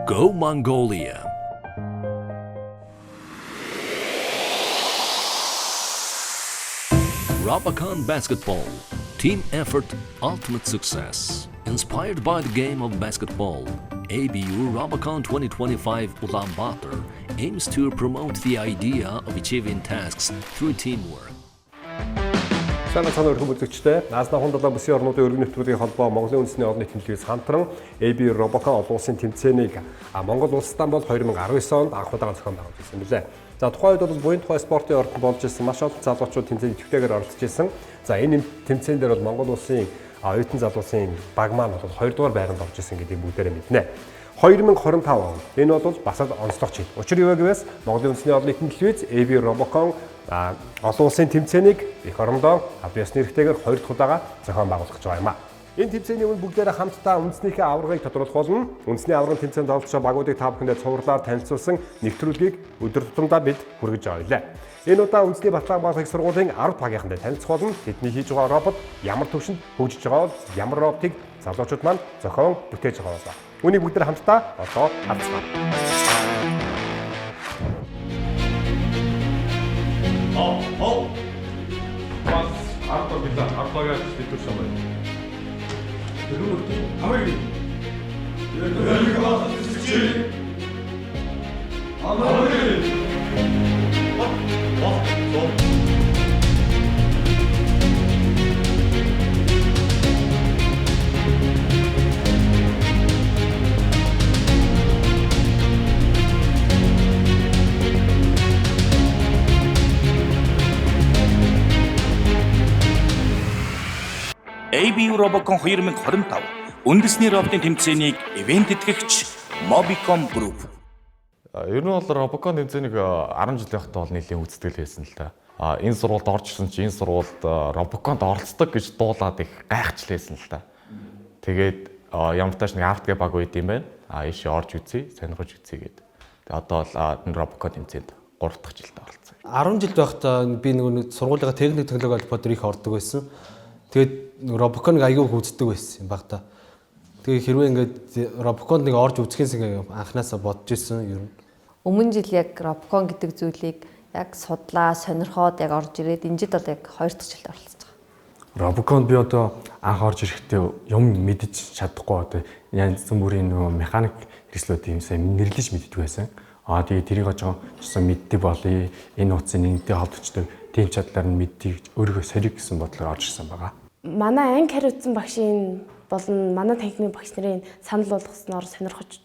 Go Mongolia! Robocon Basketball. Team effort, ultimate success. Inspired by the game of basketball, ABU Robocon 2025 Ulaanbaatar aims to promote the idea of achieving tasks through teamwork. Сайн байцгаана уу өрхөн үзэгчдээ. Азийн 77 бүсийн орнуудын өргөн нэвтрүүлгийн холбоо Монголын үндэсний олон нийтийн телевиз хамтран AB Robocon олон улсын тэмцээнийг Монгол улстай бол 2019 онд анх удаага зохион байгуулж ирсэн билээ. За, тухайн үед бол буян тухай спортын ордон болж ирсэн маш олон залуучууд тэмцээнд идэвхтэйгээр оролцож ирсэн. За, энэ тэмцээн дээр бол Монгол улсын оюутан залуусын баг маань бол 2 дугаар байранд орж ирсэн гэдгийг бүгдээрээ мэднэ. 2025 он. Энэ бол бас л онцлог жил. Учир юу вэ гэвээс Монголын үндэсний олон нийтийн телевиз AB Robocon олон улсын тэмцээнийг эх орондоо албан ёсны эрхтэйгээр хоёр дахь удаага зохион байгуулах гэж байгаа юм а. Энэ тэмцээний өмнө бүгдээрээ хамтдаа үндэснийхээ аваргыг тодруулах болно. Үндэсний аваргын тэмцээнд оролцож байгаа багуудыг та бүхэндээ цувралаар танилцуулсан нэвтрүүлгийг өдөр тутамдаа бид хүргэж байгаа билээ. Энэ удаа үндэсний Батлан агуулгын их сургуулийн 10 багийнхантай танилцах болно. Тэдний хийж байгаа робот ямар түвшинд хөгжиж байгаа бол, ямар роботыг залуучууд маань зохион бүтээж байгаа бол. Үүнийг бүгд хамтдаа одоо харцгаая. Оо. Бас ард билээ. Ард багаас тэтгэвч юм байна. Хамгийн. Хамгийн. Бол. ABU Robocon 2025 үндэсний роботын тэмцээнийг ивээн тэтгэгч Mobicom Group. Ер нь бол Robocon тэмцээнийг 10 жил байхдаа бол нэлийн үзтгэл хийсэн л да. А энэ сургуульд орж ирсэн чи энэ сургуульд Robocon-д оролцдог гэж дуулаад их гайхчлээсэн л да. Тэгээд ямар тааш нэг арт гэ баг байд юм байна. А ийшээ орж үзье, сонирхож үзье гээд. Тэгээд одоо бол энэ Robocon тэмцээнд 3 дахь жилдээ оролцсон. 10 жил байхдаа би нөгөө нэг сургуулийнхаа техник технологи холбоо дээр их ордог байсан. Тэгээд нөгөө Robocon-ыг аягүй их үздэг байсан юм баг та. Тэгээ хэрвээ ингээд Robocon-д нэг орж үзэхээс ингээ анханасаа бодож исэн ер нь. Өмнө жил яг Robocon гэдэг зүйлийг яг судлаа, сонирхоод яг орж ирээд энэ жил бол яг хоёр дахь жилд оролцож байгаа. Robocon би одоо анх орж ирэхдээ юм мэдэж чадахгүй, одоо янз бүрийн нөгөө механик хэрэгслүүд юм сайн нэрлэж мэддэг байсан. Аа, тэгээ тэрийг жоохон чсэн мэддэг болъё. Энэ утсын нэгдээ холбогддог тийм чадлаар нь мэддэг, өөрийгөө сориг гэсэн бодлоор орж ирсэн байгаа. Манай анги хариуцсан багшийн болон манай танхимын багш нарын санал болгосноор сонирхож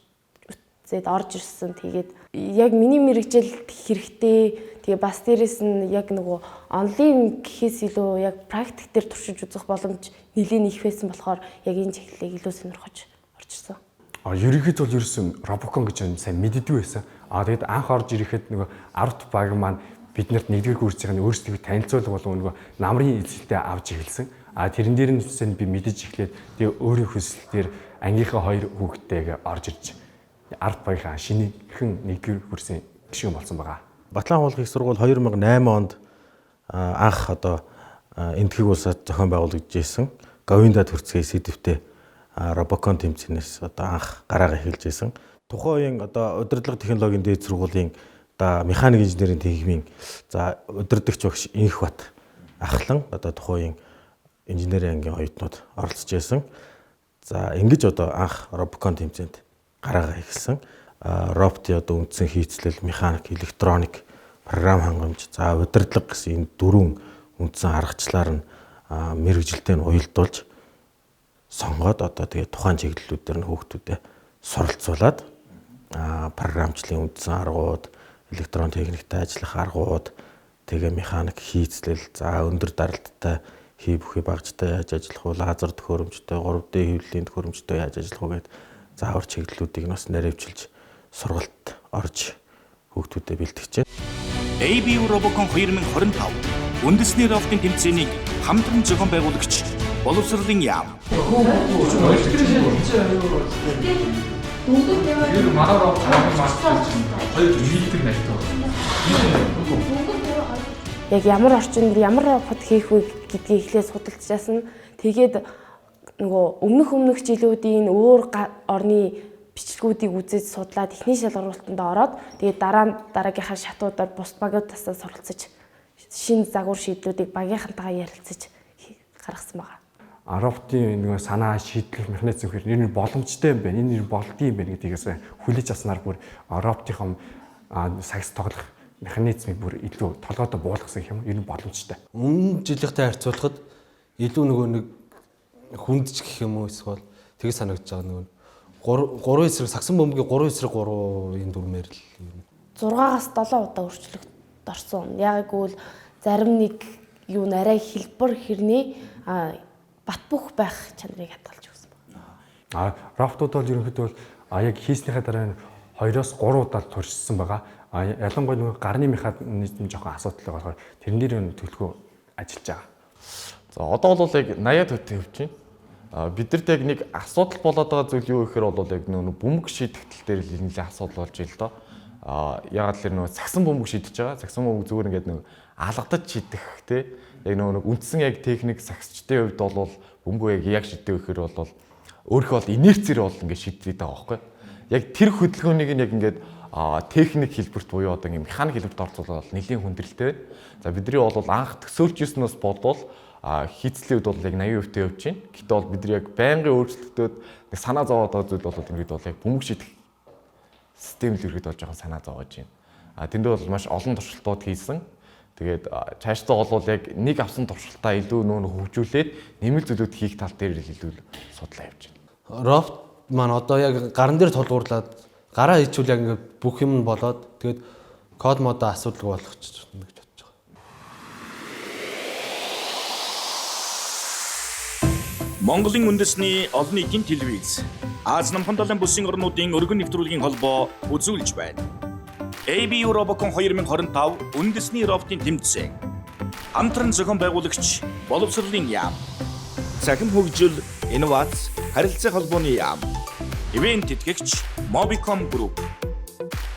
үзээд орж ирсэн. Тэгээд яг миний мэргэжил хэрэгтэй. Тэгээ бас дээрэс нь яг нөгөө онлайн гэхээс илүү яг практик дээр туршиж үзэх боломж нэлийн их байсан болохоор яг энэ чиглэлийг илүү сонирхож орж ирсэн. А ерөнхийдөө бол ерөөсөн Robocon гэж юм сайн мэддэггүй байсан. А тэгэд анх орж ирэхэд нөгөө 10 баг маань биднэрт нэгдүгээр курсийн өөрсдөө танилцуулга болон нөгөө намрын эзэлтээ авч эхэлсэн. А тэрэн дээр нь би мэдэж эхлээд, тэгээ өөрийн хүсэлтээр ангийнхаа хоёр хүүхэдтэйгээ орж ирж 10 багийнхаа шинэхэн нэгдүгээр курсын гишүүн болсон байгаа. Батлан агуулгын их сургууль 2008 онд анх одоо Энэтхэг улсад зохион байгуулагдаж исэн Говиндад хүрцгээ сэдэвтэй Robocon тэмцээнээс одоо анх гараагаа эхэлж исэн. Тухайн үеийн одоо удирдлага технологийн дээд сургуулийн одоо механик инженерийн танхимын за удирдагч багш Инх Бат ахлан одоо тухайн үеийн инженерийн ангийн оюутнууд оролцож байсан. За, ингэж одоо анх Robocon тэмцээнд гараагаа эхэлсэн. Роботын одоо үндсэн хийцлэл, механик, электроник, програм хангамж, за удирдлага гэсэн энэ дөрвөн үндсэн аргачлалаар нь мэргэжилтэйг нь уялдуулж сонгоод, одоо тэгээ тухайн чиглэлүүдээр нь хүүхдүүдэд суралцуулаад, програмчлалын үндсэн аргууд, электрон техниктэй ажиллах аргууд, тэгээ механик хийцлэл, за өндөр даралттай хий бүхий багжтай яаж ажиллах вэ, лазер төхөөрөмжтэй, 3D хэвлэлийн төхөөрөмжтэй яаж ажиллах вэ гэд заавар чиглэлүүдийг нь бас наривчилж сургалт орж хүүхдүүдэд бэлтгэж байна. ABU Robocon 2025 үндэсний роботын тэмцээнийг хамтран зохион байгуулагч Боловсролын яам. Тэр манай робот 2 метр нартай. Яг ямар орчинд ямар робот хийх вэ гэдгийг эхлээд судалжсэн. Тэгээд нөгөө өмнөх жилүүдийн өөр орны бичлэгүүдийг үзэж судлаад эхний шалгаруултанд ороод тэгээд дараа нь дараагийнхаа шатуудаар бусад багуудаас суралцаж шинэ загвар шийдлүүдийг багийнхантайгаа ярилцаж гаргасан байгаа. Роботын нөгөө санаа шийдлэх механизм гэхээр энэ нь боломжтой юм байна, энэ нь болдгийм юм байна гэдгийгээс хүлээж авснаар бүр роботын сагс тоглох механизмыг бүр илүү толгойдоо буулгасан юм. Энэ боломжтой. Өмнө жилийнхтэй харьцуулахад илүү нөгөө нэг хүндч гэх юм уу эсвэл тэг санагдаж байгаа нөгөө 3 эсрэг сагсан бөмбөгийн 3 эсрэг 3-ын дүрмээр л 6-аас 7 удаа өөрчлөгдөж орсон. Яг гэвэл зарим нэг юу н арай хэлбэр хэрнээ бат бөх байх чанарыг хадгалж өгсөн байна. Роботууд бол ерөнхийдөө бол яг хийснийхээ дараа 2-оос 3 удаа туршсан байгаа. Ялангуяа нөгөө гарны механизм жоохон асуудал болохоор тэрэн дээр төлхөө ажиллаж байгаа. За одоо бол яг 80-ад хувь явж байна. Бидэрт яг нэг асуудал болоод байгаа зүйл юу гэхээр бол яг нөгөө бөмбөг шийдэх тал дээр л нэлээд асуудал болж ил доо. Ягаад л нөгөө сагсан бөмбөг шийдэж байгаа. Сагсан бөмбөг зүгээр ингээд нөгөө алгадаж шийдэх те. Яг нөгөө нэг үндсэн яг техник сагсчдын хувьд бол бөмбөг яг шийдэх гэхээр бол өөрийнхөө бол инерцээр бол ингээд шийддэг байгаа байхгүй. Яг тэр хөдөлгөөнийг нь яг ингээд техник хэлбэрт буюу одоо ингээд механик хэлбэрт орцуулбал нэлийн хүндрэлтэй. За бидний бол анх төсөөлж ирснээс бодвол хийцлийн үед бол яг 80% явж байна. Гэтэ бол бид нар яг байнгын өөрчлөгдөд нэг санаа зовоод байгаа зүйл бол ингээд бол яг бөмбөг шийдэх систем л ерөөд бол жоохон санаа зовоож байна. Тэндээ бол маш олон туршилтууд хийсэн. Тэгээд цаашдаа бол яг нэг авсан туршилтаа илүү нөө хөгжүүлээд нэмэлт зүйлүүд хийх тал дээр л илүү судлаа явж байна. Робот маань одоо яг гаран дээр тулгуурлаад гараа хийчихвэл яг ингээд бүх юм нь болоод тэгээд код модоо асуудалгүй болгочих гэж бодож байгаа. Монголын үндэсний олон нийтийн телевиз Аз Намхан далайн бүсийн орнуудын өргөн нэвтрүүлгийн холбоо үзүүлж байна. ABU Robocon 2025 үндэсний роботын тэмцээн. Хамтран зохион байгуулагч Боловсролын яам. Цахим хөгжил, инновац, харилцаа холбооны яам. Ивент тэтгэгч Mobicom Group.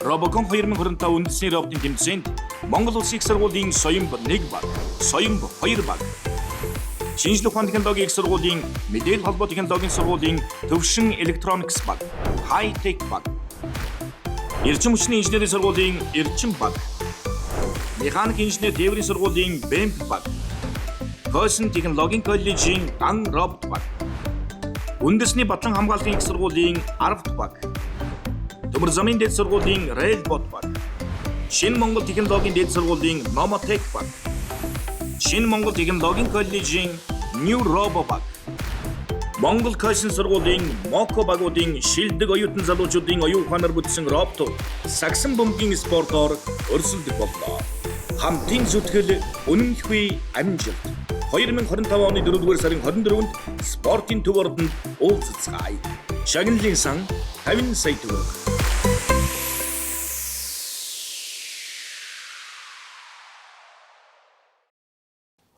Robocon 2025 үндэсний роботын тэмцээнд Монгол Улсын их сургуулийн Соёмб 1 баг, Соёмб 2 баг, Шинжлэх ухааны технологийн их сургуулийн мэдээлэл холбоо технологийн сургуулийн Төвшин Electronics баг, High Tech баг, Эрчим хүчний инженерийн сургуулийн Эрчим баг, Механик инженер тээврийн сургуулийн БЭМП баг, Хойсон технологийн коллежийн Ган робот баг, Үндэсний Батлан хамгааллын их сургуулийн 10 баг, Төмөр замын дээд сургуулийн Railbot баг, Шинэ Монгол технологийн дээд сургуулийн Nomotech баг, Шинэ Монгол технологийн коллежийн New Robo баг, Монгол Койсон сургуулийн Моко багуудын шилдэг оюутан залуучуудын оюун ухаанаар бүтсэн роботууд сагсан бөмбөгийн спортоор өрсөлдөх боллоо. Хамтын зүтгэл, үнэмлэхүй амжилт. 2025 оны 4-р сарын 24-нд спортын төв ордонд уулзацгаая. Шагналын сан 50 сая төгрөг.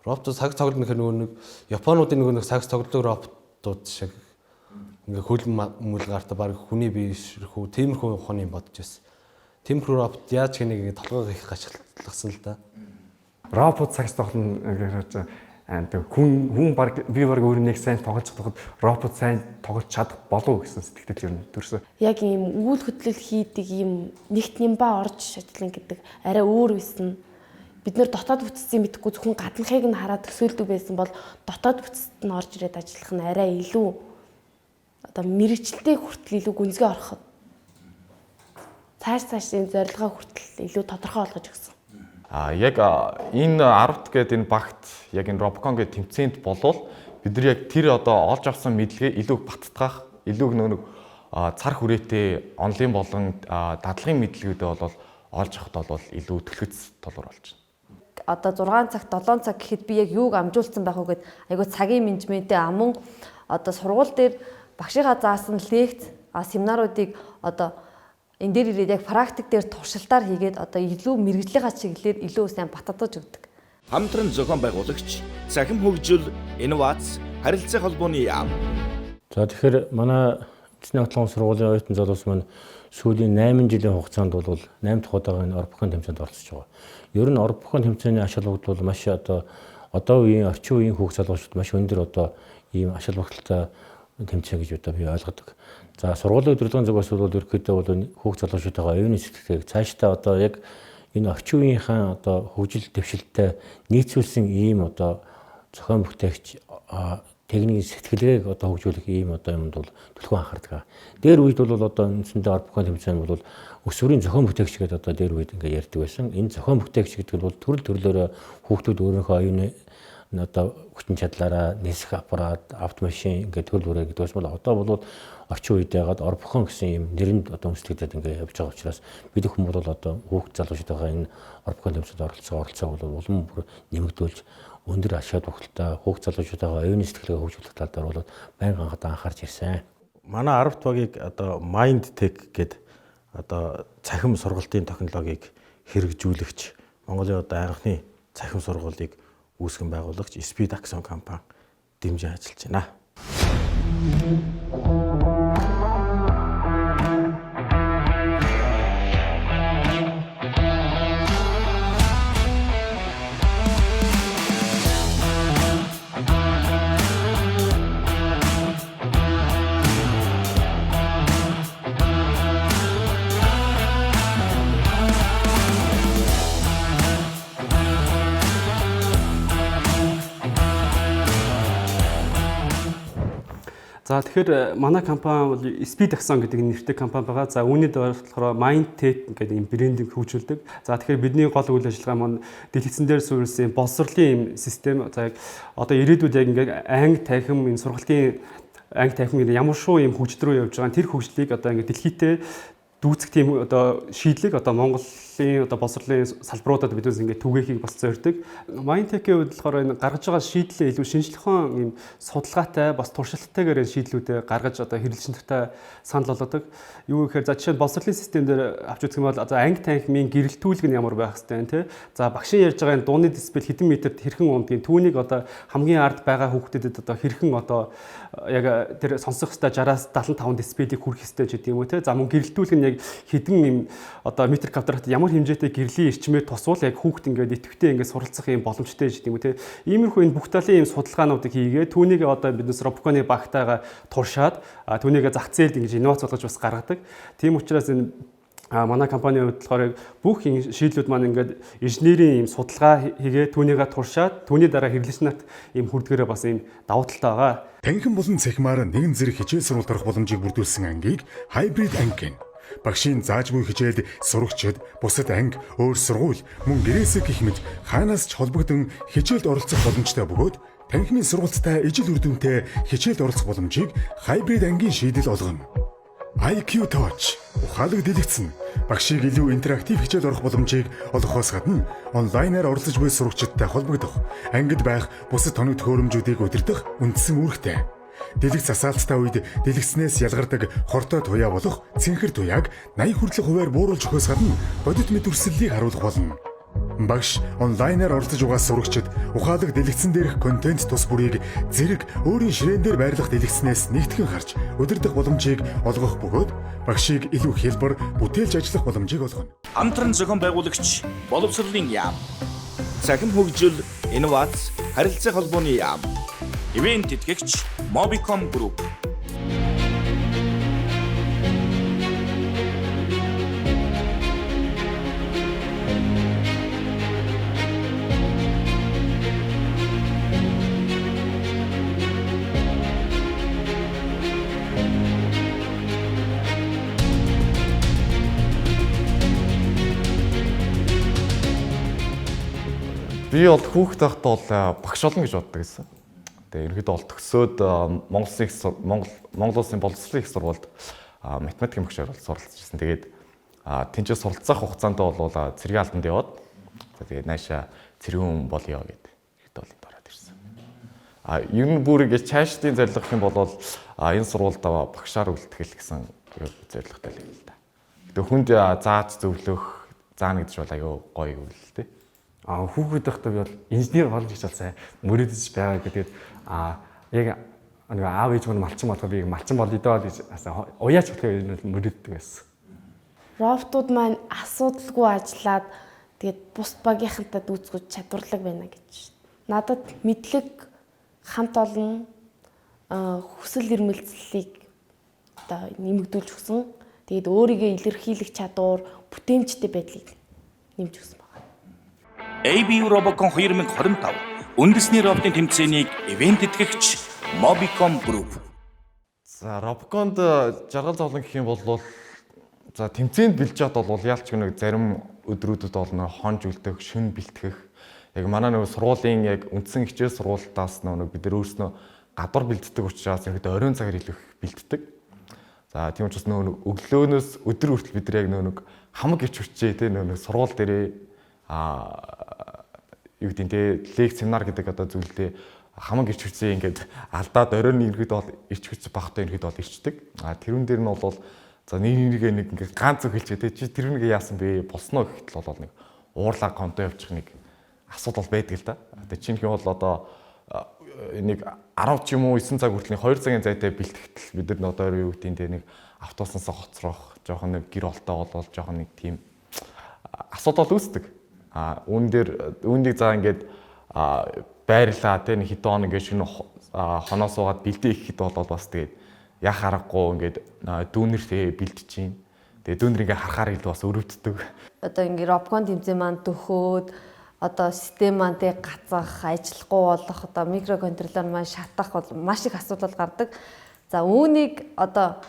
Робот сагс тоглоно гэхээр нөгөө нэг Японуудын нөгөө нэг сагс тоглодог роботууд шиг ингээ хөл мөл гартаа баг хүний бие ширхүү тиймэрхүү ухааны юм бодож байсан. Тиймэрхүү робот яаж хэнийг ингээ толгойг их гашгалсан л да. Робот сагс тоглоно гэж хүн баг би баг өөр нэг сайн тоглож чадхад робот сайн тоглож чадах болов гэсэн сэтгэл ер нь төрсөн. Яг ийм үйл хөдлөл хийдэг ийм нэгт нямба орж шатлан гэдэг арай өөр байсан. Бид нэр дотоод бүтцийг мэдэхгүй зөвхөн гаднахыг нь хараад төсөөлдөг байсан бол дотоод бүтцэд нь орж ирээд ажиллах нь арай илүү одоо мэрэгчлээ хүртэл илүү гүнзгий ороход цааш цаашийн зорилгоо хүртэл илүү тодорхой болгож өгсөн. Яг энэ 10-т гээд энэ багт яг энэ Robocon гээд тэмцээнд болвол бид нар яг тэр одоо олж авсан мэдлэгээ илүү баттгах, илүү нэг цар хүрээтэй онлын болон дадлагын мэдлэгүүдээ бол олж авахд бол илүү төлөхөц толгор болж байна. Одоо 6 цаг 7 цаг гэхэд би яг юуг амжуулсан байх вэ гэд айгуу цагийн менежментээ амун одоо сургууль дээр багшийнхаа заасан лекц семинаруудыг одоо энэ дээр ирээд яг практик дээр туршилтаар хийгээд одоо илүү мэрэгжлийнхаа чиглэлээр илүү сайн баттгаж өгдөг. Хамтран зохион байгуулагч Цахим хөгжил, инновац, харилцаа холбооны яам. За тэгэхээр манай Эцний батлан сургуулийн оюутан залуус маань сүүлийн 8 жилийн хугацаанд бол 8 дахь удаага энэ Робокон тэмцээнд оролцож байгаа. Ер нь Робокон тэмцээний ач холбогдол бол маш одоо үеийн орчин үеийн хүүхд залуучууд маш өндөр одоо ийм ач холбогдолтой тэмцээн гэж одоо би ойлгодог. За, сургуулийн удирдлагын зүгээс бол ерөнхийдөө бол хүүхд залуучуудаа оюуны сэтгэлгээг цаашдаа одоо яг энэ орчин үеийнхээ одоо хөгжил дэвшилттэй нийцүүлсэн ийм одоо зохион бүтээгч техникийн сэтгэлгээг одоо хөгжүүлэх ийм одоо юмд бол түлхүү анхаардаг. Дээр үед бол одоо үндсэндээ Робокон тэмцээн бол өсвөрийн зохион бүтээгч гэдэг одоо дээр үед ингээ ярьдаг байсан. Энэ зохион бүтээгч гэдэг нь бол төрөл төрлөөрөө хүүхдүүд өөрийнхөө оюуны одоо хүчин чадлаараа нисэх аппарат, автомашин ингээ төрөл бүрээ гэдэг байсан бол одоо бол орчин үед яагаад Робокон гэсэн ийм нэрэнд одоо өмчлөгдөд ингээ явж байгаа учраас бид хүн бол одоо хүүхд залуучуудаа энэ Робокон тэмцээнд оролцоо бол улам бүр нэмэгдүүлж өндөр ашиг тогтолтой хүүхд залуучуудаа оюуны сэтгэлгээ хөгжүүлэх тал дээр бол байнга анхаарч ирсэн. Манай 10 багийг одоо Mind Tech гээд одоо цахим сургалтын технологиг хэрэгжүүлэгч, Монголын одоо анхны цахим сургуулийг үүсгэн байгуулагч Speed Axon компани дэмжин ажиллаж байна. За, тэгэхээр манай компани бол Speed Axon гэдэг нэртэй компани байгаа. За, үүний доор болохоор Mindtech гэдэг ийм брендинг хөгжүүлдэг. За, тэгэхээр бидний гол үйл ажиллагаа маань дэлгэцэн дээр суурилсан боловсролын ийм систем. За, яг одоо ирээдүйд яг ингээд анги танхим, энэ сургалтын анги танхим гэдэг ямар шуу ийм хөгжил рүү явж байгаа. Тэр хөгжлийг одоо ингээд дэлхийдээ дүүцэх тийм одоо шийдлийг одоо Монголын одоо боловсролын салбаруудад биднээс ингээд түгээхийг бас зорьдог. Mindtech-ийн хувьд болохоор энэ гаргаж байгаа шийдлээ илүү шинжлэх ухаан ийм судалгаатай, бас туршилттайгаар энэ шийдлүүдээ гаргаж одоо хэрэглэгч нартай санал болгодог. Юу гэхээр, за, жишээ нь боловсролын систем дээр авч үзэх юм бол, за, анги танхимын гэрэлтүүлэг нь ямар байх хэвтэй вэ, те. За, багшийн ярьж байгаа энэ дууны децибел хэдэн метрт хэрхэн унадгийг, түүнийг одоо хамгийн ард байгаа хүүхдүүдэд одоо хэрхэн одоо яг тэр сонсох хэвтэй 60-аас 75 децибелийг хүрэх хэвтэй ч гэдэг юм уу, те. За, мөн гэрэлтүүлэг нь яг хэдэн юм одоо метр квадрат ямар хэмжээтэй гэрлийн эрчмээр тусвал яг хүүхд ингээд идэвхтэй ингээд суралцах юм боломжтой ч гэдэг юм уу, те. Иймэрхүү энэ бүх талын юм судалгаануудыг хийгээ түүнийг одоо биднес Робоконы багтайгаа туршаад түүнийг зах зээлд ингэж инновац болгож бас гаргадаг. Тийм учраас энэ манай компанийн хувьд болохоор бүх шийдлүүд маань ингээд инженерийн юм судалгаа хийгээ, түүнийгээ туршаад, түүний дараа хэрэглэгч нарт ийм хүрдгээрээ бас ийм давуу талтай байгаа. Танхим болон цахимаар нэгэн зэрэг хичээл сургалт орох боломжийг бүрдүүлсэн ангийг hybrid анги гэнэ. Багшийн зааж буй хичээлд сурагчид бусад анги, өөр сургууль, мөн гэрээсээ гэх мэт хаанаас ч холбогдон хичээлд оролцох боломжтой бөгөөд танхимын сургалттай ижил үр дүнтэй хичээлд оролцох боломжийг hybrid ангийн шийдэл олгоно. IQ Touch ухаалаг дэлгэцэн багшийг илүү интерактив хичээл орох боломжийг олгохоос гадна онлайнаар оролцож буй сурагчидтай холбогдох, ангид байх бусад тоног төхөөрөмжүүдийг удирдах үндсэн үүрэгтэй. Дэлгэц асаалттай үед дэлгэцнээс ялгардаг хортой туяа болох цэнхэр туяаг 80 хүртэлх хувиар бууруулж өгөхөөс гадна бодит мэд дүрслэлийг харуулах болно. Багш онлайнаар оролцож байгаа сурагчид ухаалаг дэлгэцэн дээрх контент тус бүрийг зэрэг өөрийн ширээн дээр байрлах дэлгэцнээс нэгтгэн харж удирдах боломжийг олгох бөгөөд багшийг илүү хялбар бүтээлж ажиллах боломжийг олгоно. Хамтран зохион байгуулагч Боловсролын яам. Цахим хөгжил, инновац, харилцаа холбооны яам. Ивент тэтгэгч Mobicom Group. Би бол хүүхэд байхдаа бол багш болно гэж боддог гэсэн. Тэгээ ерөнхийдөө бол төгсөөд Монгол Улсын боловсролын их сургуульд математикийн багшаар бол суралцж ирсэн. Тэгээд тэнцээ суралцах хугацаанд бол цэргийн албанд яваад, тэгээд наашаа цэргэн болёо гэдэг ерөнхийдөө бол энд ороод ирсэн. Ер нь бүр ингэж цаашдын зорилго гэх юм бол энэ сургуульд багшаар үлдэх гэсэн зорилготой л юм л да. Тэгээ хүнд зааж зөвлөх, заана гэж бол аюу гоё үйл л дээ. Хүүхэд байхдаа би бол инженер болно гэж бол сайн мөрөөдөж байгаа гэдэг. Яг нэг аав ээж маань малчин болохоо би малчин болъё доо гэж уяач болохыг ер нь мөрөөддөг байсан. Роботууд маань асуудалгүй ажиллаад, тэгээд бус багийнхантай дүүцгэж чадварлаг байна гэж. Надад мэдлэг хамт олон хүсэл эрмэлзлийг одоо нэмэгдүүлж өгсөн. Тэгээд өөрийгөө илэрхийлэх чадвар, бүтээмжтэй байдлыг нэмж өгсөн байна. ABU Robocon 2025 үндэсний роботын тэмцээнийг ивент тэтгэгч Mobicom Group. За Robocon-д жаргал зовлон гэх юм бол за тэмцээнд бэлжээд бол ялч нэг зарим өдрүүдэд бол нэг хонж үлдэх, шүн бэлтгэх. Яг манай нэг сургуулийн яг үндсэн хичээл сургуультаас нэг бид нар өөрснөө гадуур бэлддэг учраас яг оройн цагаар илүү их бэлддэг. За тийм учраас нөгөө өглөөнөөс өдөр хүртэл бид нар яг нөгөө хамаг гिच хүчээ те нөгөө сургууль дээрээ юу гэдэг нь те лекц семинар гэдэг одоо зүйлдээ хамаг ирч хүчээ ингээд алдаад оройн иргэд бол ирч хүч багтай иргэд бол ирчдэг. А тэрүүн дээр нь бол за нэг нэгээ нэг ингээд ганц үг хэлчихээ те чи тэрүүнийгээ яасан бэ болсноо гэхэд л бол нэг уурлаа гомдоо явчих нэг асуудал байдаг л да. Тэгээ чинь юм бол одоо нэг 10 ч юм уу 9 цаг хүртэл 2 цагийн зайтай бэлтгэхдээ бид нар одоо юу гэдэг нь те нэг автобусаас хоцрох, жоохон нэг гэр олтоо болол жоохон нэг тийм асуудал үүсдэг. А үүн дээр үүнийг за ингээд байрлаа те нэг хэдэн хоног ингээд шинэ хоноо суугаад бэлдээ ихэд бол бас тэгээд яах аргагүй ингээд дүүнертэй бэлдэж чинь. Тэгээд дүүнер ингээд харахаар илүү бас өрөвддөг. Одоо ингээд Robocon тэмцээн маань төхөөд одоо систем маань тэг гацах, ажиллахгүй болох, одоо микроконтроллер маань шатах бол маш их асуудал гардаг. За үүнийг одоо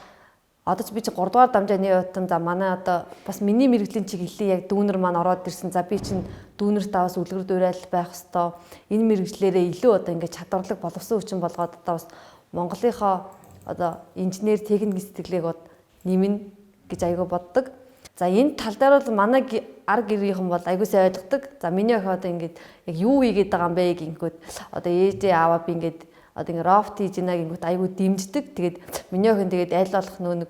ч би чи 3 дугаар дамжааны утан за манай одоо бас миний мэргэжлийн чиглэлийн яг дүүнер маань ороод ирсэн. За би чинь дүүнерт аваас үлгэр дуурайл байх хэвээр. Энэ мэргэжлэрээ илүү одоо ингээд чадварлаг боловсон хүчин болгоод одоо бас Монголынхоо одоо инженер техник сэтгэлээг бод нэмнэ гэж айгүй боддог. За энэ тал дээр бол манай ар гэрийнхэн бол айгүй сайн ойлгодог. За миний охин одоо ингээд яг юу хийгээд байгаа юм бэ гингүүд одоо ээжээ ааваа би ингээд одоо ингээд робот хийж ийна гингүүд айгүй дэмждэг. Тэгээд миний охин тэгээд аль болох нөө нэг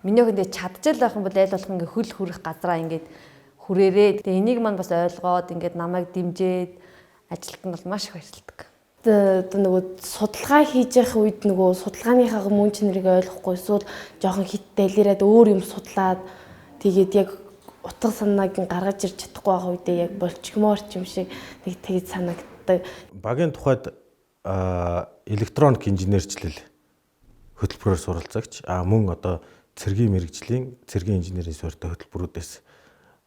миний охин тэгээд чадчихл байх юм бол аль болох ингээд хөл хүрэх газраа ингээд хүрээрээ. Тэгээд энийг маань бас ойлгоод ингээд намайг дэмжиж ажилд нь бол маш их баярлалдаг. Одоо нөгөө судалгаа хийж явах үед нөгөө судалгааныхаа мөн чанарыг ойлгохгүй эсвэл жоохон хит далираад өөр юм судлаад тэгээд яг утга санааг нь гаргаж ирж чадахгүй байгаа үедээ яг болчихмоор ч юм шиг нэг тэгж санагддаг. Багийн тухайд электроник инженерчлэл хөтөлбөрөөр суралцагч мөн одоо цэргийн мэргэжлийн цэргийн инженерийн суурьтай хөтөлбөрүүдээс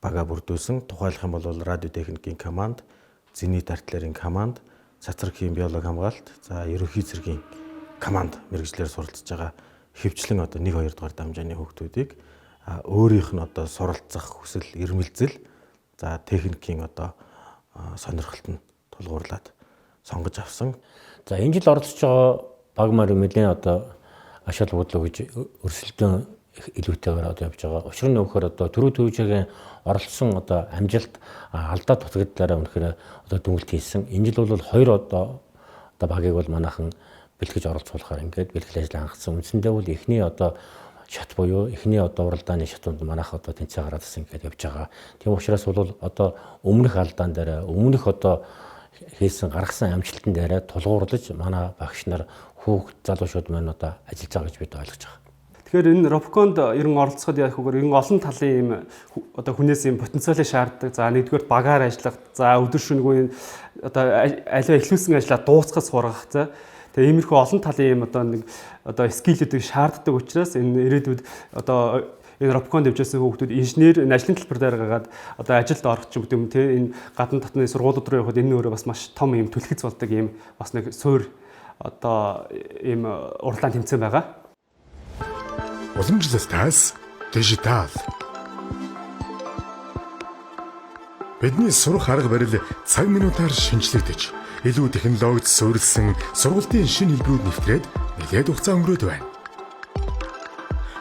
бага бүрдүүлсэн. Тухайлах юм бол радио техникийн команд, зенит артиллерийн команд, цацраг хим биологи хамгаалалт, за ерөнхий цэргийн команд мэргэжлээр суралцж байгаа хөвчлэн одоо 1 2 дугаар дамжааны хүүхдүүдийг өөрийнх нь одоо суралцах хүсэл, эрмэлзэл, за техникийн одоо сонирхолт нь тулгуурлаад сонгож авсан. За энэ жил оролцож байгаа баг маар нэлээд одоо ашаал бодлоо гэж өрсөлдөөн илүүтэйгээр одоо явж байгаа. Учир нь өгөхөр одоо түрүү төвжээгийн оролцсон одоо амжилт алдаа дутагдлаараа үнэхээр одоо дүнэлт хийсэн. Энэ жил бол хоёр одоо багийг бол манайхан бэлтгэж оролцуулахаар ингээд бэлтгэл ажил хангасан. Үндсэндээ бол эхний одоо шат буюу эхний одоо уралдааны шатанд манайх одоо тэнцээ гараад ирсэн ингээд явж байгаа. Тийм учраас бол одоо өмнөх алдаан дээр өмнөх одоо хийсэн гаргасан амжилтан дээрээ тулгуурлаж манай багш нар хүүхд залуучууд маань одоо ажиллаж байгаа гэж бид ойлгож байгаа. Тэгэхээр энэ Robocon-д ер нь оролцоход яах вэ? Ер нь олон талын юм одоо хүнээс юм потенциалыг шаарддаг. За нэгдүгээр багаар ажиллах, за өдөр шөнөгүй одоо аливаа эхлүүлсэн ажлаа дуусгах сургах, за тэгээ иймэрхүү олон талын юм одоо нэг одоо скиллүүдийг шаарддаг учраас энэ ирээдүйд одоо энэ Robocon-д явжсэн хүүхдүүд инженер энэ ажлын төлбөр дээр гаргаад одоо ажилд орох ч юм уу те энэ гадна татны сургуулиуд руу явахад энэ өөрөө бас маш том юм түлхэц болдог юм бас нэг суур одоо ийм уралдаан тэмцээн байгаа. Уламжлалтаас дижитал. Бидний сурах арга барил цаг минутаар шинжлэгдэж, илүү технологид суурилсан сургалтын шинэ хэлбэрүүд нэвтрээд нэлээд хугацаа өнгөрөөд байна.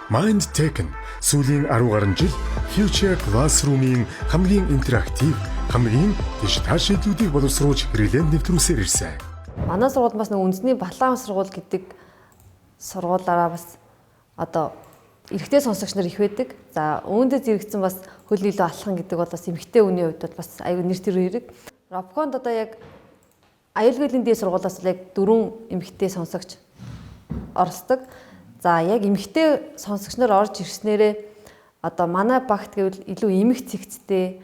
Mind Tech нь сүүлийн 10 гаруй жил Future Classroom-ийн хамгийн интерактив, хамгийн дижитал шийдлүүдийг боловсруулж хэрэглээнд нэвтрүүлсээр ирсэн. Манай сургууль бас нэг үндэсний Балаан сургууль гэдэг сургуулаараа бас одоо эрэгтэй сонсогч нар их байдаг. За үүндээ зэрэгцэн бас хөл илүү алхан гэдэг бол бас эмэгтэй хүний хувьд бол бас аюу нэр төр хэрэг. Robocon-д одоо яг аюулгүй дээд сургуулиас яг 4 эмэгтэй сонсогч оролцдог. За яг эмэгтэй сонсогч нар орж ирснээрээ одоо манай багт гэвэл илүү эмэг цэгцтэй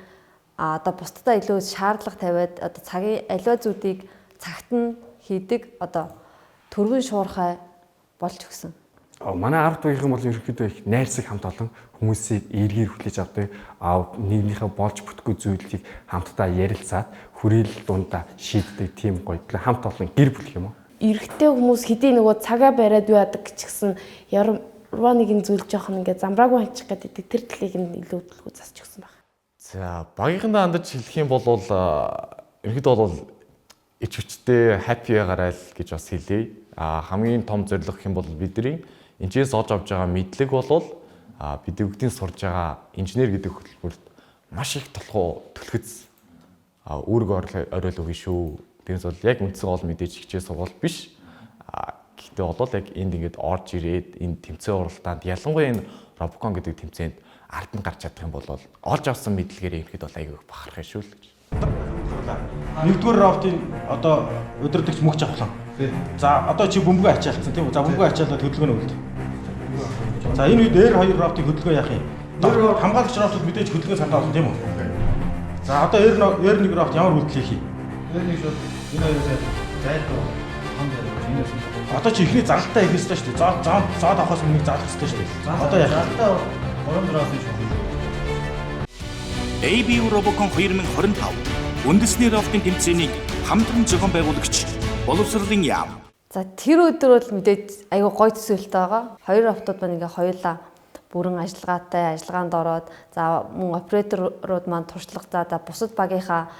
одоо бусдаа илүү шаардлага тавиад одоо цагийн аливаа зүйлийг цагт нь хийдэг одоо төргөн шуурхай болж өгсөн. Манай 10 дугийнхын бол ерөнхийдөө их найрсаг хамт олон хүмүүсийг эргээр хүлээж авдаг. Нийгмийнхээ болж бүтггүй зүйлийг хамтдаа ярилцаад хүрээлэл дундаа шийддэг тийм гоё хамт олон гэр бүл юм уу? Эрэгтэй хүмүүс хэдий нөгөө цагаа бариад юу яадаг ч гэсэн ярва нэгэн зүйл жоохон ингээ замбраагүй ханчих гэдэг тэр талыг нь илүү төлгөө засч өгсөн баг. За, багийнхандаа хандаж хэлэх юм бол ерөнхийдөө бол ич хүчтэй happy байгаарай л гэж бас хэлье. Хамгийн том зорилго гэх юм бол бидний энэчээс олж авч байгаа мэдлэг бол бид бүгдийн сурж байгаа инженер гэдэг хөтөлбөрт маш их толгой түлхэц үүрэг оройл өгнө шүү. Тэрнээс бол яг үндсэн гол мэдээж хичээл сургууль биш. Гэхдээ бол яг энд ингээд орж ирээд энэ тэмцээн уралдаанд, ялангуяа энэ Robocon гэдэг тэмцээнд ард нь гарч чадах юм бол олж авсан мэдлэгээр ерөнхийдөө бол айгүй бахарх шүү л гэж. Нэгдүгээр роботын одоо удирдагч мөгч авахлаа. За, одоо чи бөмбөгөө ачаалцсан тийм үү? За, бөмбөгөө ачаалаад хөдөлгөөн үлд. За, энэ үед R2 роботын хөдөлгөөн яах юм? Хамгаалагч роботууд мэдээж хөдөлгөөн сандаа болно тийм үү? За, одоо R1 робот ямар үйлдэл хийх юм? R1 шууд энэ хоёроос зайлдуу хон дээр энэс. Одоо чи эхний зарлалтаа хийх ёстой шүү дээ. Зоо зоод авахаас өмнө зарлах ёстой шүү дээ. Одоо яах? Зарлалтаа 3 6-ын шүү. ABU Robocon 2025 үндэсний роботын тэмцээнийг хамтран зохион байгуулагч боловсролын яам. За, тэр өдөр бол мэдээж айгүй гоё төсөөлттэй байгаа. Хоёр роботууд маань ингээ хоёулаа бүрэн ажиллагаатай, ажиллагаанд ороод, за мөн операторууд маань туршлага, за бусад багийнхаа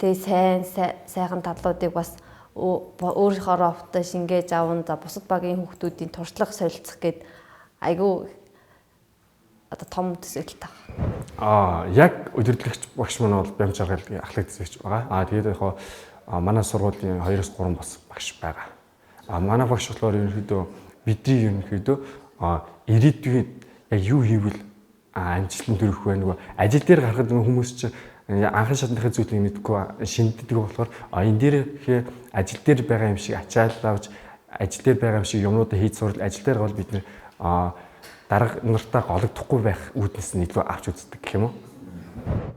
тэг сайн сайхан талуудыг бас өөрийнхөө роботтой шингээж аван, за бусад багийн хүүхдүүдийн туршлага солилцох гээд айгүй одоо том төсөөлөлт байгаа. Яг удирдлагч багш маань бол Бям Жаргал ахлах дэсэгч байгаа. Тэгээд яг манай сургуулийн 2-3 бас багш байгаа. Манай багш болохоор ерөнхийдөө бидний ерөнхийдөө ирээдүйн яг юу хийвэл амжилтанд хүрэх вэ, нөгөө ажил дээр гарахад хүмүүс чинь анхан шатныхаа зүйлийг мэдэхгүй шинддэг болохоор энэ дээрхээ ажил дээр байгаа юм шиг ачаал авч, ажил дээр байгаа юм шиг юмнуудаа хийж сурал, ажил дээр гол бид нэр дарга нартаа гологдохгүй байх үүднээс нь илүү авч үздэг гэх юм уу?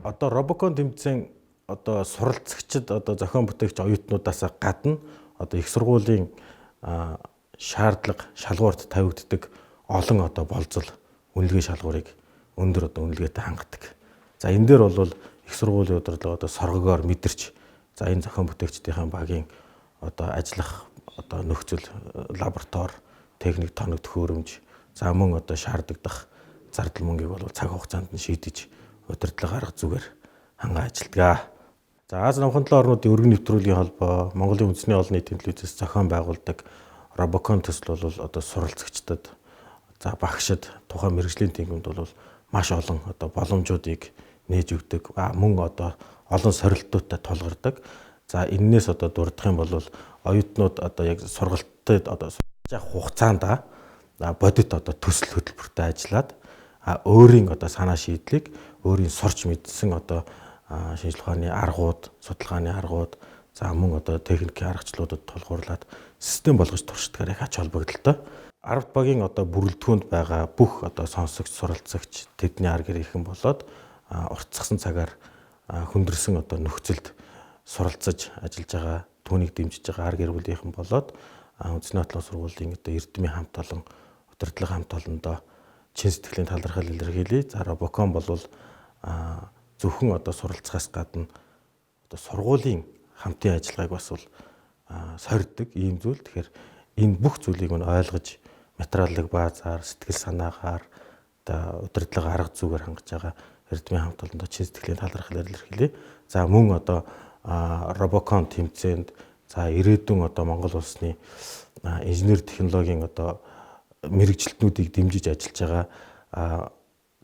Одоо Robocon тэмцээн одоо суралцагчид, одоо зохион бүтээгч оюутнуудаас гадна одоо их сургуулийн шаардлага шалгуурт тавигддаг олон одоо болзол үнэлгээ шалгуурыг өндөр одоо үнэлгээтэй хангадаг. За, энэ дээр бол их сургуулийн удирдлага одоо соргогоор мэдэрч, за энэ зохион бүтээгчдийн багийн одоо ажиллах одоо нөхцөл, лаборатори, техник тоног төхөөрөмж, за мөн одоо шаардагдах зардал мөнгийг бол цаг хугацаанд нь шийдэж удирдлага арга зүгээр хангаа ажилладаг. За, Ази Номхон далайн орнуудын өргөн нэвтрүүлгийн холбоо, Монголын үндэсний олон нийтийн телевизээс зохион байгуулдаг Robocon төсөл бол одоо суралцагчдад, за багшид, тухайн мэргэжлийн тэнхимд бол маш олон одоо боломжуудыг нээж өгдөг. Мөн одоо олон сорилтуудтай тулгардаг. За, эннээс одоо дурдах юм бол оюутнууд одоо яг сургалтад одоо сурч явах хугацаанд бодит одоо төсөл хөтөлбөртэй ажиллаад өөрийн одоо санаа шийдлийг, өөрийн сурч мэдсэн одоо шинжлэх ухааны аргууд, судалгааны аргууд, за мөн одоо техникийн аргачлалуудад тулгуурлаад систем болгож туршдгаар их ач холбогдолтой. 10 багийн одоо бүрэлдэхүүнд байгаа бүх одоо сонсогч, суралцагч тэдний ар гэрийнхэн болоод уртцсан цагаар хүндэрсэн одоо нөхцөлд суралцаж ажиллаж байгаа, түүнийг дэмжиж байгаа ар гэр бүлийнхэн болоод үндэсний бодлого сургуулийн одоо эрдмийн хамт олон, удирдлага хамт олондоо чин сэтгэлийн талархал илэрхийлье. За, Robocon бол зөвхөн одоо суралцахаас гадна одоо сургуулийн хамтын ажиллагааг бас бол сорьдог ийм зүйл. Тэгэхээр энэ бүх зүйлийг нь ойлгож материалын баазаар, сэтгэл санаагаар, одоо удирдлага арга зүгээр хангаж байгаа эрдмийн хамт олондоо чин сэтгэлийн талархал илэрхийлье. За, мөн одоо Robocon тэмцээнд, за ирээдүйн одоо Монгол улсны инженер технологийн одоо мэрэгжилтнүүдийг дэмжиж ажиллаж байгаа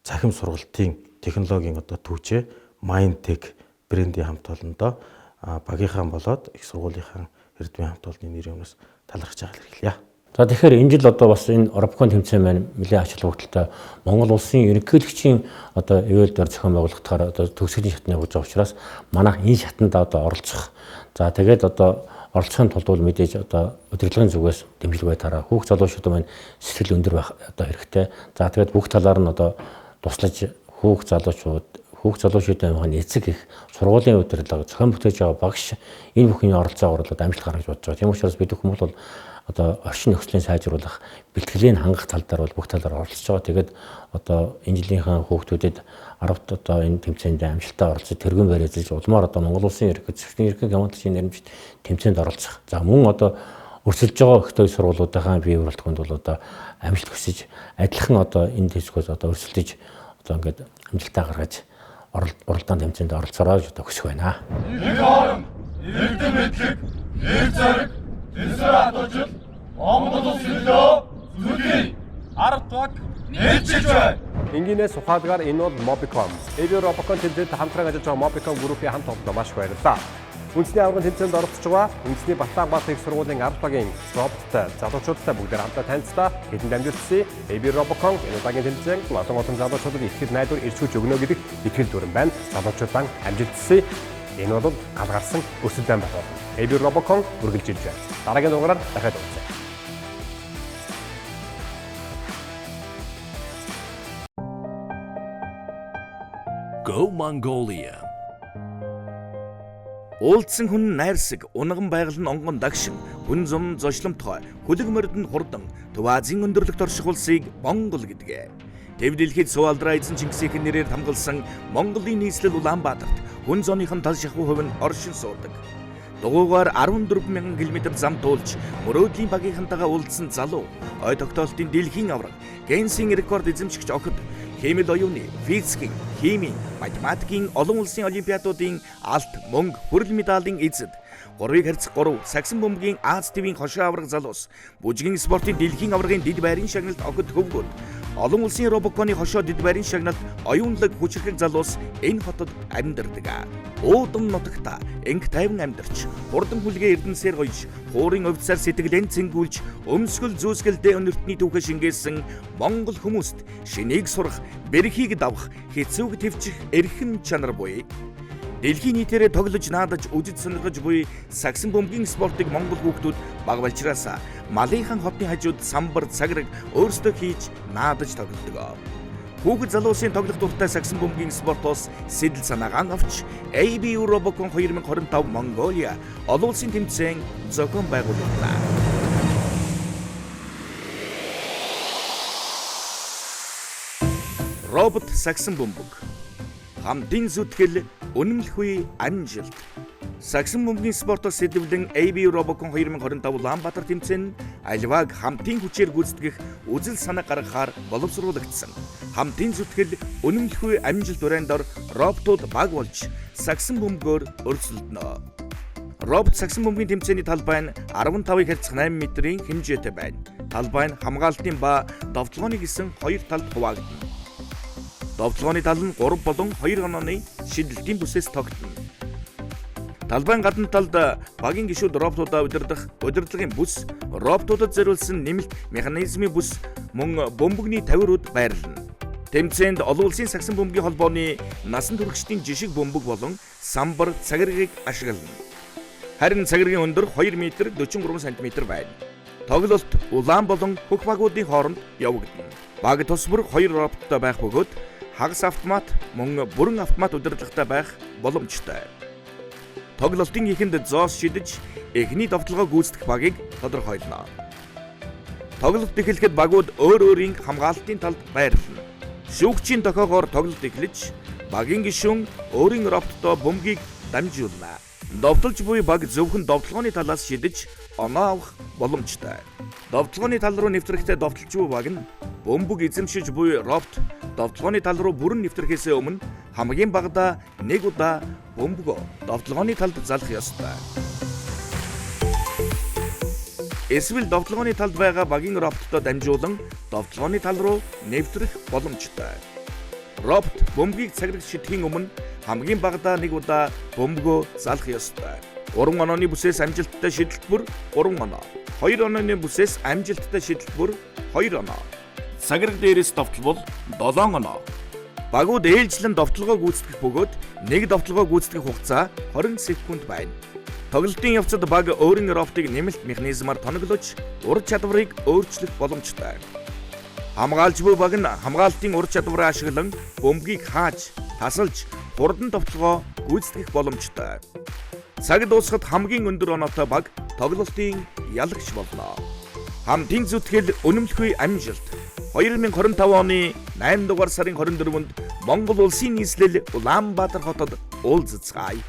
цахим сургалтын технологийн одоо түвшээ Mindtech брендийн хамт олондоо багийнхаа болоод их сургуулийнхаа эрдмийн хамт олонны нэрийн өмнөөс талархаж байгаа илэрхийлье. За, тэгэхээр энэ жил одоо бас энэ Robocon тэмцээн маань нэлээд ач холбогдолтой. Монгол улсын ерөнхийлөгчийн одоо ивэл дор зохион байгуулагдахаар одоо төгсгөлийн шатны явж байгаа учраас манайх энэ шатанд одоо оролцох. За, тэгээд одоо оролцохын тулд бол мэдээж одоо удирдлагын зүгээс дэмжлэг байтараа хүүхд залуучууд маань сэтгэл өндөр байх одоо хэрэгтэй. За, тэгээд бүх талаар нь одоо туслаж хүүхд залуучууд, Хүүхд залуучуудын амхын эцэг их сургуулийн удирдлага, зохион бүтээж байгаа багш энэ бүхний оролцоогоор бол амжилт гаргаж бодож байгаа. Тийм учраас бид бүхэн бол одоо орчин нөхцөлийн сайжруулах, бэлтгэлийн хангах тал дээр бол бүх талаар оролцож байгаа. Тэгээд одоо энэ жилийнхээ хүүхдүүдэд 10-т одоо энэ тэмцээнд амжилттай оролцож тэргүүн байр эзэлж улмаар одоо Монгол улсын ерөнхий зөвчний ерөнхий командлагчийн нэрмжит тэмцээнд оролцох. За мөн одоо өрсөлдөж байгаа их тойр сургуулиудынхаа бие бүрэлдэхүүнд бол одоо амжилт хүсэж адилхан одоо энэ дэвсгээс одоо өрсөлдөж одоо ингээд амжилтаа гаргаж уралдаан тэмцээнд оролцоорой гэж одоо хүсэх байна. Нэг орон, эрдэм мэдлэг, нэг зориг, тэсвэр хатуужил, Монгол улсын төлөө зүтгэе. 10 баг нийцэж бай. Энгийнээс ухаалгаар энэ бол Mobicom. AB Robocon тэмцээнд хамтран ажиллаж байгаа Mobicom группийн хамт олондоо маш их баярлалаа. Үндэсний аваргын тэмцээнд оролцож байгаа үндэсний Батлан их сургуулийн 10 багийн роботтой залуучуудтай бүгдээр хамтдаа танилцлаа. Хэдэнд амжилт хүсье. AB Robocon энэ удаагийн тэмцээн олон олон залуучуудад итгэл найдвар ирч хүч өгнө гэдэг итгэл дүрэм байна. Залуучуудаа амжилт хүсье. Энэ бол гал гарсан өрсөлдөөн байх болно. AB Robocon үргэлжилж байна. Дараагийн дугаараар дахиад уулзъя. Go Mongolia. Уулдсан хүн найрсаг, унган байгаль нь онгон дагшин, хүн зам зочломтгой, хүлэг морд нь хурдан, Төв Азийн өндөрлөгт орших улсыг Монгол гэдэг. Төв дэлхийд сувалдраа эзэн Чингисийн нэрээр хамгаалсан Монголын нийслэл Улаанбаатарт хүн зооныхон тал шахуу хувь нь оршин суудаг. Дугуйгаар 14,000 км зам туулж мөрөөдлийн багийнхантайгаа уулзсан залуу ой тогтоолтын дэлхийн аварга, Генсийн рекорд эзэмшигч охид хиймэл оюуны, физикийн, химийн, математикийн олон улсын олимпиадуудын алт, мөнгө, хүрэл медалийн эзэд, 3-ыг харьцах 3, сагсан бөмбөгийн Аз тивийн хошуу аварга залуус, бүжгийн спортын дэлхийн аваргын дэд байрын шагналт охид хөвгүүд, олон улсын робоконы хошоо дэд байрын шагналт оюунлаг хүчирхэг залуус энэ хотод амьдардаг. Уудам нутагта инг тайван амьдарч, хурдан хүлгээ эрдэнсээр гоёж, хуурын увдсаар сэтгэлэн цэнгүүлж, өмсгөл зүүсгэлдээ өнөртний түүхээ шингээсэн Монгол хүмүүст шинийг сурах, бэрхийг давах, хэцүүг төвчих эрхэм чанар буй. Дэлхийн нийтээрээ тоглож наадаж үзэж сонирхож буй сагсан бөмбөгийн спортыг монгол хүүхдүүд баг балчраасаа Малынхан хотын хажууд самбар цаграг өөрсдөө хийж наадаж тоглодог. Хүүхэд залуусын тоглох дуртай сагсан бөмбөгийн спортоос сэдэл санаагаан авч ABU Robocon 2025 Mongolia олон улсын тэмцээн зохион байгуулагдлаа. Робот сагсан бөмбөг. Хамтын зүтгэл, үнэмлэхүй амжилт. Сагсан бөмбөгийн спортоос сэдвлэн ABU Robocon 2025 Улаанбаатар тэмцээн альваг хамтын хүчээр гүйцэтгэх үзэл санаа гаргахаар боловсруулагдсан. Хамтын зүтгэл, үнэмлэхүй амжилт ураан дор роботууд баг болж сагсан бөмбөгөөр өрсөлдөнө. Робот сагсан бөмбөгийн тэмцээний талбай нь 15-ыг харьцах 8 метрийн хэмжээтэй байна. Талбай нь хамгаалтын ба довтлооны гэсэн хоёр талд хуваагдана. Довтлооны тал нь 3 болон 2 онооны шидэлтийн бүсээс тогтно. Талбайн гадна талд багийн гишүүд роботуудаа удирдах удирдлагын бүс, роботуудад зориулсан нэмэлт механизмын бүс мөн бөмбөгний тавиурууд байрлана. Тэмцээнд олон улсын сагсан бөмбөгийн холбооны насан туршидын жишг бөмбөг болон самбар цагиргийг ашиглана. Харин цагиргийн өндөр 2 м 43 см байна. Тоглолт улаан болон хөх багуудын хооронд явагдана. Баг тус бүр 2 роботтой байх бөгөөд хагас автомат мөн бүрэн автомат удирдлагатай байх боломжтой. Тоглолтын эхэнд зоос шидэж эхний довтлогоо гүйцэтгэх багийг тодорхойлно. Тоглолт эхлэхэд багууд өөр өөрийн хамгаалтын талд байрлана. Шүүгчийн дохиогоор тоглолт эхлэж багийн гишүүн өөрийн роботтой бөмбөгийг дамжуулна. Довтолж буй баг зөвхөн довтлогооны талаас шидэж оноо авах боломжтой. Довтлогооны тал руу нэвтрэхдээ довтолж буй баг нь бөмбөг эзэмшиж буй робот довтлогооны тал руу бүрэн нэвтрэхээс өмнө хамгийн багадаа нэг удаа бөмбөгөө довтлогооны талд залах ёстой. Эсвэл довтлогооны талд байгаа багийн роботтой дамжуулан довтлогооны тал руу нэвтрэх боломжтой. Робот бөмбөгийг цагирагт шидэхийн өмнө хамгийн багадаа нэг удаа бөмбөгөө залах ёстой. 3 онооны бүсээс амжилттай шидэлт бүр 3 оноо. 2 онооны бүсээс амжилттай шидэлт бүр 2 оноо. Цагираг дээрээс довтлбол 7 оноо. Багууд ээлжлэн довтлогоо гүйцэтгэх бөгөөд нэг довтлогоо гүйцэтгэх хугацаа 20 секунд байна. Тоглолтын явцад баг өөрийн роботыг нэмэлт механизмаар тоноглож ур чадварыг өөрчлөх боломжтой. Хамгаалж буй баг нь хамгаалтын ур чадвараа ашиглан бөмбөгийг хааж тасалж хурдан товтлогоо гүйцэтгэх боломжтой. Цаг дуусахад хамгийн өндөр оноотой баг тоглолтын ялагч болно. Хамтын зүтгэл үнэмлэхүй амжилт. 2025 оны 8 дугаар сарын 24-нд Монгол Улсын нийслэл Улаанбаатар хотод уулзацгаая.